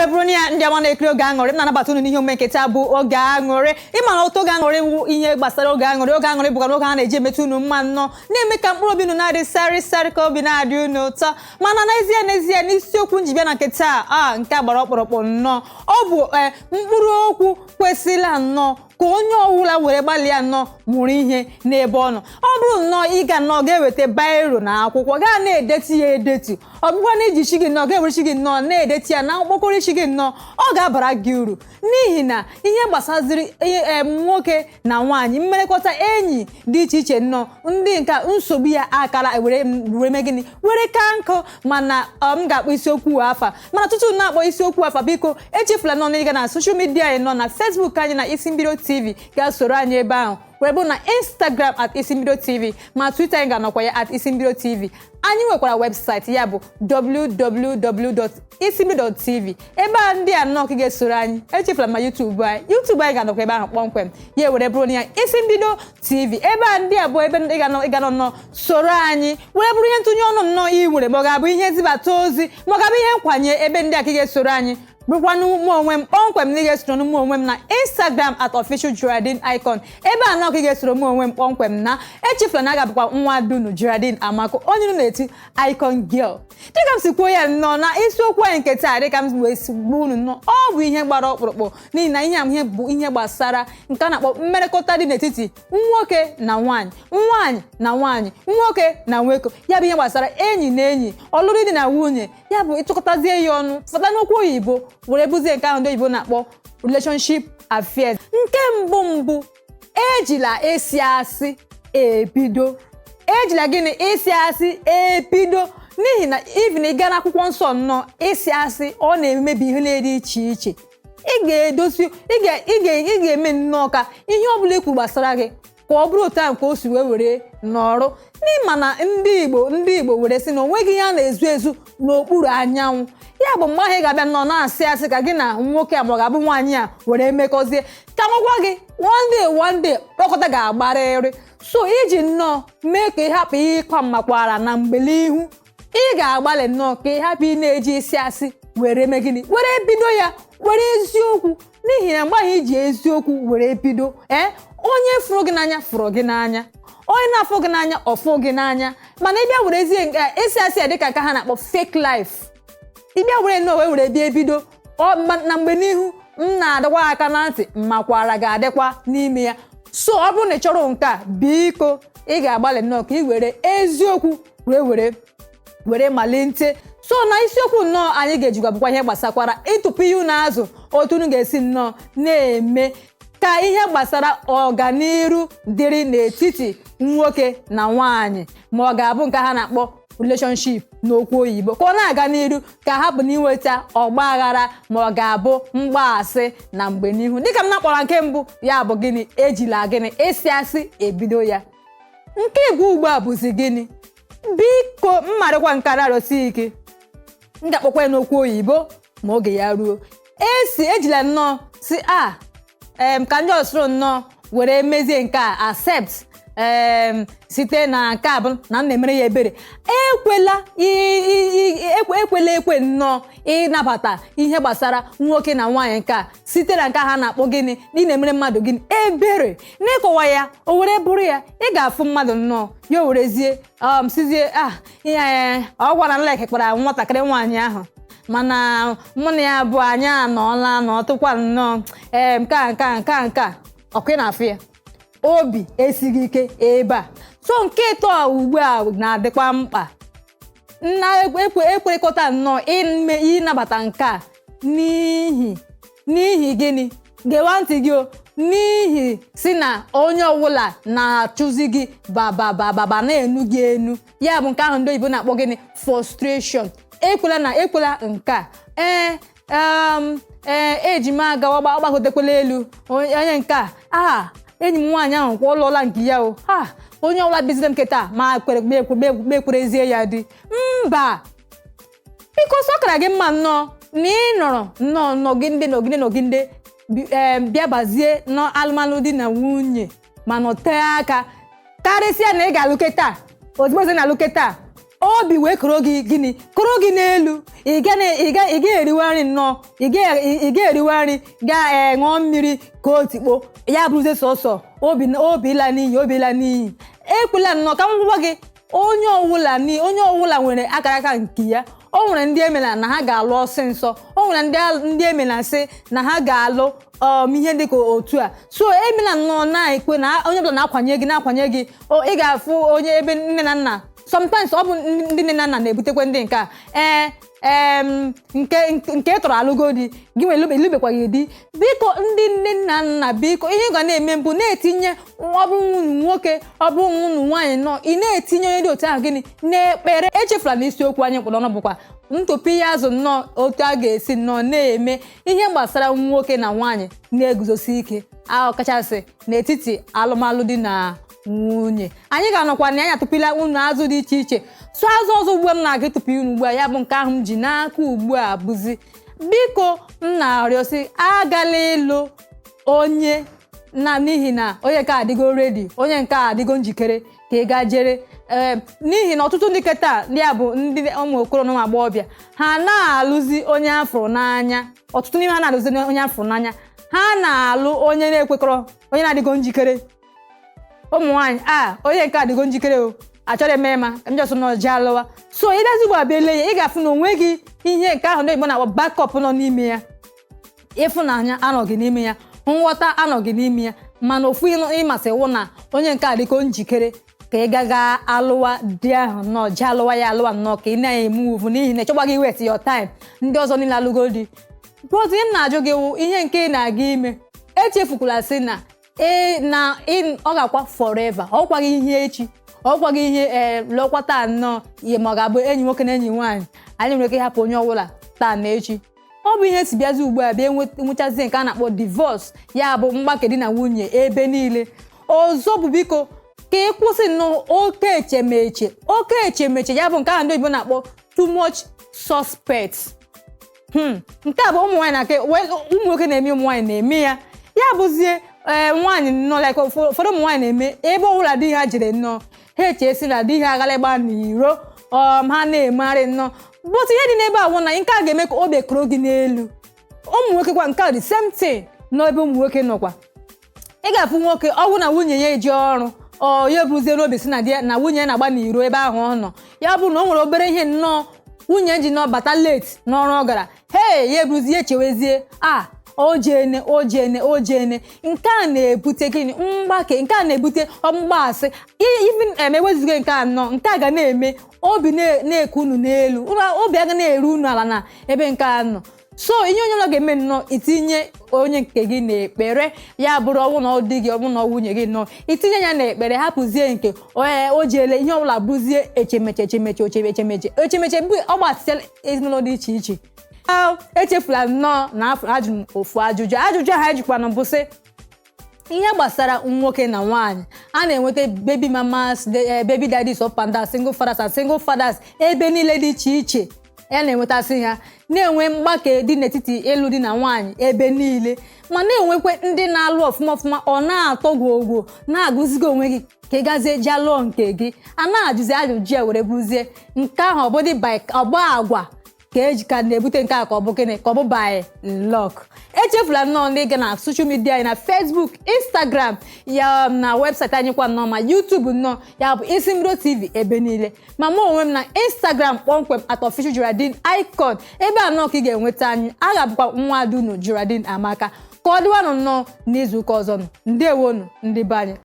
Were bụrụ na ya, ndị ọma na-ekiri Oge Aṅụrị, m na-anabata unu n'ihe omume nke taa bụ Oge Aṅụrị. Ịma na otu Oge Aṅụrị wụ ihe gbasara oge aṅụrị. Oge aṅụrị bụkwa n'oge a na-eji emetụ unu mma nnọọ, na-eme ka mkpụrụ obi unu na-adị sarị sarị, ka obi na-adị unu ụtọ. Mana n'ezie n'ezie, n'isiokwu nji bịa na nke taa a, nke a gbara ọkpụrụkpụ nnọọ. Ọ bụ mkpụrụ okwu kwesịrịla nnọọ ka onye ọbụla were gbalịa nnọọ mụrụ ihe n'ebe ọ nọ. Ọ bụrụ nnọọ ịga nnọọ ga-eweta biro na akwụkwọ, gaa na-edetu ya edetu. Ọ bụkwa na iji chi gị nnọọ, ga-ewere chi gị nnọọ na-edetu ya na mkpokoro isi gị nnọọ, ọ ga-abara gị uru, n'ihi na ihe gbasaziri nwoke na nwaanyị, mmekọta enyi dị iche iche nnọọ, ndị nke nsogbu ya akara were were mee gịnị, were ka nkụ. Mana m ga-akpọ isiokwu afa. Mana tutu m na-akpọ isiokwu afa, biko echefula nọ na ịga na social media anyị nọ na Facebook anyị na Isi Mbido TV, gaa soro anyị ebe ahụ, were bụ na Instagram @IsiMbidoTV, ma Twitter anyị ga-anọkwa ya @IsiMbidoTV. Anyị nwekwara webụsaịtị ya bụ www.isimbido.tv. Ebe a ndị a nnọọ ka ị ga-esoro anyị. Echefula ma YouTube anyị, YouTube anyị ga-anọkwa ebe ahụ kpọmkwem, ya were bụrụ na ya Isi Mbido TV. Ebe a ndị a bụ ebe ị ga-anọ nnọọ soro anyị, were bụrụ ihe ntụnye ọnụ nnọọ ị nwere, ma ọ ga-abụ ihe zibata ozi, ma ọ ga-abụ ihe nkwanye. Ebe ndị a ka ị ga-esoro anyị. Bụrụkwanụ mụ onwe m kpọmkwem na ị ga-esoro mụ onwe m na Instagram @officialGeraldine Icon. Ebe a nọ ka ị ga-esoro mụ onwe m kpọmkwem. Na echefula na a ga-abụkwa nwa dunu Geraldine Amako, onye unu na-eti Icon Girl. Dịka m si kwuo ya nnọọ na isiokwu anyị nke taa, dịka m wee si gbuo unu nnọọ, ọ bụ ihe gbara ọkpụrụkpụ, n'ihi na ihe a ihe bụ ihe gbasara nke a na-akpọ mmekọrịta dị n'etiti nwoke na nwaanyị, nwaanyị na nwaanyị, nwoke na nwoke. Ya bụ ihe gbasara enyi na enyi, ọlụlụ di na nwunye. Ya bụ ịtụkọtazie ya ọnụ fọta n'okwu oyibo, were buzie nke ahụ ndị oyibo na-akpọ relationship affairs. Nke mbụ mbụ, ejila esi asị ebido. Ejila gịnị? Isi asị ebido, n'ihi na even ị gaa n'akwụkwọ nsọ nnọọ, isi asị ọ na-emebi ihe na-eri iche iche. Ị ga-edozi, ị ga-eme nnọọ ka ihe ọ bụla ikwu gbasara gị ka ọ bụrụ otu ahụ ka o si wee were nọrọ. N'ịma na ndị Igbo were sị na o nweghị ihe a na-ezu ezu n'okpuru anyanwụ. Ya bụ mgbe ahụ ị ga-abịa nnọọ na-asị asị ka gị na nwoke a ma ọ ga-abụ nwaanyị a were mekọzie, ka nwekwa gị, one day, one day, kpọkọta ga-agbarịrị. So iji nnọọ mee ka ị hapụ ịkwa mmakwara na mgbelihu, ị ga-agbalị nnọọ ka ị hapụ ị na-eji isi asị were mee gịnị, were bido ya. Were eziokwu, n'ihi na mgbe ahụ iji eziokwu were bido, ee, onye fụrụ gị n'anya fụrụ gị n'anya, onye na-afụ gị n'anya ọ fụ gị n'anya. Mana ịbịa werezie nke isi asị ya, dịka nke ha na-akpọ fake life, ịbịa were nnọọ wee were bịa ebido na mgbe n'ihu, m na-adọkwa aka na ntị, mmakwara ga-adịkwa n'ime ya. So ọ bụrụ na ị chọrọ nke a, biko ị ga-agbalị nnọọ ka ị were eziokwu were were were malite. So na isiokwu nnọọ anyị ga-ejikwa bụkwa ihe gbasakwara ịtụpụ ihe unu azụ, otu unu ga-esi nnọọ na-eme ka ihe gbasara ọganiru dịrị n'etiti nwoke na nwaanyị, ma ọ ga-abụ nke ha na-akpọ relationship n'okwu oyibo, ka ọ na-aga n'iru, ka hapụ n'inweta ọgba aghara ma ọ ga-abụ mgbaasị na mgbe n'ihu. Dịka m na-akpọrọ nke mbụ, ya bụ gịnị? Ejila gịnị? Ịsị asị ebido ya. Nke igwe ugbu a bụzi gịnị? Biko mmarịkwa nke arịọsi ike, m ga-akpọkwa ya n'okwu oyibo ma oge ya ruo. Esi ejila nnọọ si a ka ndị ọsụrụ nnọọ were mezie nke a, accept site na nke a bụ na m na-emere ya ebere. Ekwela ekwela ekwe nnọọ ịnabata ihe gbasara nwoke na nwaanyị nke a site na nke a ha na-akpọ gịnị, na ị na-emere mmadụ gịnị? Ebere. N'ịkọwa ya, o were bụrụ ya, ị ga-afụ mmadụ nnọọ, ya o werezie sizie ah ihe ọ gwara nlek kpara nwatakịrị nwaanyị ahụ, mana mụ na ya bụ anyị anọọla nọtụkwa nnọọ, ee, nke a nke a nke a nke a ọkwa ị na-afụ ya, obi esighị ike ebe a. So nke ịtọ a ugbu a na-adịkwa mkpa nna ekwe ekwerekọta nnọọ ime ịnabata nke a. N'ihi gịnị? Gewa ntị gị o. N'ihi si na onye ọbụla na-achụzi gị bababababa, na-enu gị enu, ya bụ nke ahụ ndị oyibo na-akpọ gịnị? Frustration. Ekwela na ekwela nke a. Ee, eji m agawa ọgbagotekwela elu onye nke a, a enyi m nwaanyị ahụ kwa ụlọla nke ya o ha, onye ọbụla bizire m kịta ma kwere mekwerezie ya dị mba. Biko, sọ kara gị mma nnọọ na ị nọrọ nnọọ nọgide nọgide nọgide bịa bazie n'alụmalụ di na nwunye ma nọtee aka, karịsịa na ị ga-alụ kịta. Ozugbo ozugbo na-alụ kịta, Obi wee koro gị gịnị? Koro gị n'elu. Ị ga na- ị ga ị ga-eriwe nri nnọọ, ị ga-eriwe nri, ga ee ṅụọ mmiri ka otikpo ya bụrụzie sọsọ obi obi ịla n'iyi, obi ịla n'iyi. Ekwela nnọọ. Ka m gwa gị, onye ọwụla onye ọwụla nwere akara aka nke ya. O nwere ndị emela na ha ga-alụ ọsịsọ, o nwere ndị emela sị na ha ga-alụ ihe dịka otu a. So emela nnọọ na-ekwe na onye ọbụla na-akwanye gị, na-akwanye gị. O ị ga-afụ onye ebe nne na nna, sometimes ọ bụ ndị nne na nna na-ebutekwe ndị nke a. Ee, nke ị tọrọ alụgo di gị nwere, ilubekwaghị di. Biko, ndị nne na nna, biko, ihe ị ga na-eme mbụ na-etinye, ọ bụ unu nwoke, ọ bụ unu nwaanyị nọ, ị na-etinye onye dị otu ahụ gịnị? N'ekpere. Echefula na isiokwu anyị kpọrọ ọnụ bụkwa ntụpụ ihe azụ nnọọ, otu a ga-esi nnọọ na-eme ihe gbasara nwoke na nwaanyị na-eguzosi ike, ọkachasị n'etiti alụmalụ di na nwunye. Anyị ga-anọkwa na anyị atụpụla unu azụ dị iche iche. So azụ ọzọ ugbu a m na-aga ịtụpụ unu ugbu a, ya bụ nke ahụ m ji n'aka ugbu a, bụzi biko, m na-arịọsi, agala ịlụ onye na n'ihi na onye nke a adịgo ready, onye nke a adịgo njikere ka ị gaa jere. Ee, n'ihi na ọtụtụ ndị keta ndị a bụ ndị ụmụ okoro na ụmụ agbọghọbịa, ha na-alụzi onye afụrụ n'anya. Ọtụtụ n'ime ha na-alụzi onye afụrụ n'anya, ha na-alụ onye na-ekwekọrọ, onye na-adịgo njikere. Ụmụ nwaanyị a, onye nke adịgo njikere, o achọrọ eme ma ndị ọsọ nọ ji alụwa. So ịdazi ugbu a bịa ele ya, ị ga-afụ na onwe gị ihe nke ahụ ndị Igbo na-akpọ backup nọ n'ime ya. Ịfụnanya anọghị n'ime ya, nghọta anọghị n'ime ya, mana ofu ihe ịmasị wụ na onye nke a dịka njikere ka ị gaga alụwa di ahụ nnọọ, ji alụwa ya, alụwa nnọọ ka ị na-eme uvu, n'ihi na ịchọkwa gị waste your time. Ndị ọzọ niile alụgo di. But ihe m na-ajụ gị wụ ihe nke ị na-aga ime, echefukwala sị na ee na ọ ga-akwa forever. Ọ kwaghị ihe echi, ọ kwaghị ihe. Ee, lụọkwa taa nnọọ ihe, ma ọ ga-abụ enyi nwoke na enyi nwaanyị, anyị nwere ike ịhapụ onye ọbụla taa na echi. Ọ bụ ihe si bịazi ugbu a bịa nwetazie nke a na-akpọ divorce, ya bụ mgbake di na nwunye ebe niile. Ọzọ bụ, biko, ka ị kwụsị nnọọ oke echemeche, oke echemeche, ya bụ nke ahụ ndị oyibo na-akpọ too much suspect. Nke a bụ ụmụ nwaanyị na nke ụmụ nwoke na-eme, ụmụ nwaanyị na-eme ya. Ya bụzie, ee, nwaanyị nnọọ, like ụfọdụ ụmụ nwaanyị na-eme, ebe ọbụla di ha jere nnọọ, ha echesi na di ha agala ịgba n'iro. Ha na-emegharị nnọọ. But ihe dị n'ebe a bụ na nke a ga-eme ka obi koro gị n'elu. Ụmụ nwoke kwa, nke a dị same thing n'ebe ụmụ nwoke nọkwa. Ị ga-afụ nwoke, ọ bụ na nwunye ya eji ọrụ, ọ ya eburuzie n'obi si na di ya na nwunye ya na-agba n'iro ebe ahụ ọ nọ. Ya bụ na o nwere obere ihe nnọọ nwunye ji nọ bata late n'ọrụ ọ gara, hei, ya eburuzie ya, echewezie a ojene ojene ojene. Nke a na-ebute gịnị? Mgbake. Nke a na-ebute mgbaasị. Even ewezuga nke a nọ, nke a ga na-eme obi na-eku unu n'elu, obi aga na-eru unu ala na ebe nke a nọ. So ihe onye ọbụla ga-eme nnọọ, itinye onye nke gị n'ekpere. Ya bụrụ ọnwụ na ọ dị gị, ọbụ na nwunye gị nnọọ, itinye ya n'ekpere, hapụzie nke onye o jiele ihe ọbụla bụzie echemeche, echemeche, ochemeche, echemeche, echemeche bụ ọ gbasịala ezinụlọ dị iche iche. Echefula nnọọ na ajụ m ofu ajụjụ. Ajụjụ ahụ ejikwa na mbụ sị, ihe gbasara nwoke na nwaanyị a na-enweta baby mamas, baby daddies, up and down, single fathers and single fathers ebe niile dị iche iche ya na-enwetasị ha, na-enwe mgbake dị n'etiti ịlụ di na nwaanyị ebe niile, ma na-enwekwe ndị na-alụ ọfụma ọfụma, ọ na-atọ gwogwo, na-agụzigo onwe gị ka ị gazie jee lụọ nke gị. A na-ajụzi ajụjụ ya were bụrụzie nke ahụ, ọ bụdị by ọgba agwa ka eji ka na-ebute nke a, ka ọ bụ gịnị, ka ọ bụ by luck. Echefula nnọọ ndị ga na social media anyị na Facebook, Instagram ya, na website anyị kwa nnọọ, ma YouTube nnọọ, ya bụ Isi Mbido TV ebe niile, ma mụ onwe m na Instagram kpọmkwem, @officialGeraldine Icon. Ebe a nnọọ ka ị ga-enweta anyị. A ga-abụkwa nwa adunu Geraldine Amaka. Ka ọ dịwanụ nnọọ n'izuụka ọzọ nụ. Ndewonu, ndị be anyị.